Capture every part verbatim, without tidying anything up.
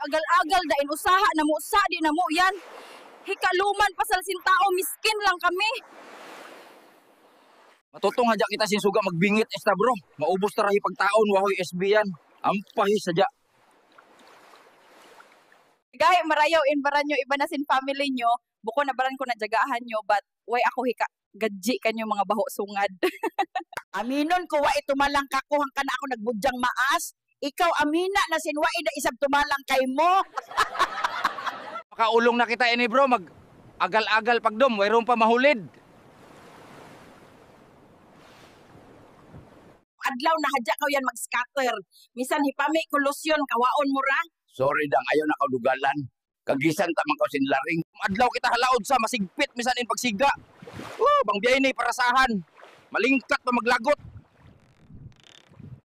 Agal-agal da in usaha namu' sa, di' namu' yan. Hikaluman pasal sin tau, miskin lang kami. Matutong hadja kita sin suga magbingit, esta, bro. Maubus ta ra hipagtaun, wa hoy S B yan. Ampa hi sadja. Gay, marayaw in baran niyu, iban na sin family niyu. Bukun na baran ku na jagahan niyu, but way aku hika gadji kaniyu manga baho' sungad. Aminun ku, way tumalang kaku' hangkan aku nagbudjang maas. Ikaw, amina na sin way da isab tumalang kaymu. Makaulung na kita ini, bro. Mag-agal-agal pagdum, wayruun pa mahulid. Adlaw na hadja kaw yan mag-scatter. Misan hipami' ku lotion, kawaun mu ra. Sorry, dang, ayaw na kaw dugalan. Kagisan ta man kaw sin laring. Adlaw kita ha laud sa masigpit, misan in pagsiga. Oh, bang biya' ini parasahan. Malingkat pa maglagot.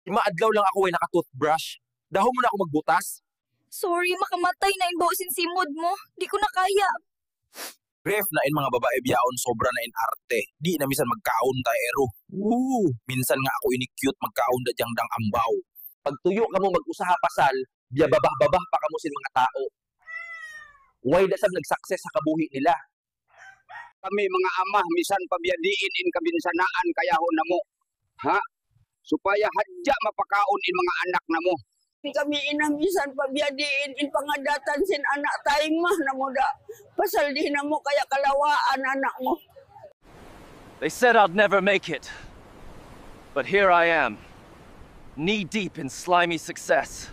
Lima adlaw lang aku way naka-toothbrush. Dahun mu na aku magbutas. Sorry, makamatay na in baho' sin simud mu. Di' ku na kaya. Ref na in manga babai bihaun, sobra na in arte. Di' na misan magkaun ta, eru. Woo! Minsan nga aku ini cute magkaun da diyang dang ambaw. Pagtuyu' kamu mag-usaha pasal, biya' babah-babah pa kamu sin manga tau. Way da sab nag-success ha kabuhi' nila. Kami manga ama, misan pa biya' diin in kabinsanaan kayahun namu'. Ha? Supaya hadja mapakaun in manga anak namu'. Kami ina, misan pa biya' diin in pangadatan sin anak, tayma namu' da. Pasal di' namu' kaya kalawaan anak mu. They said I'd never make it. But here I am, knee deep in slimy success.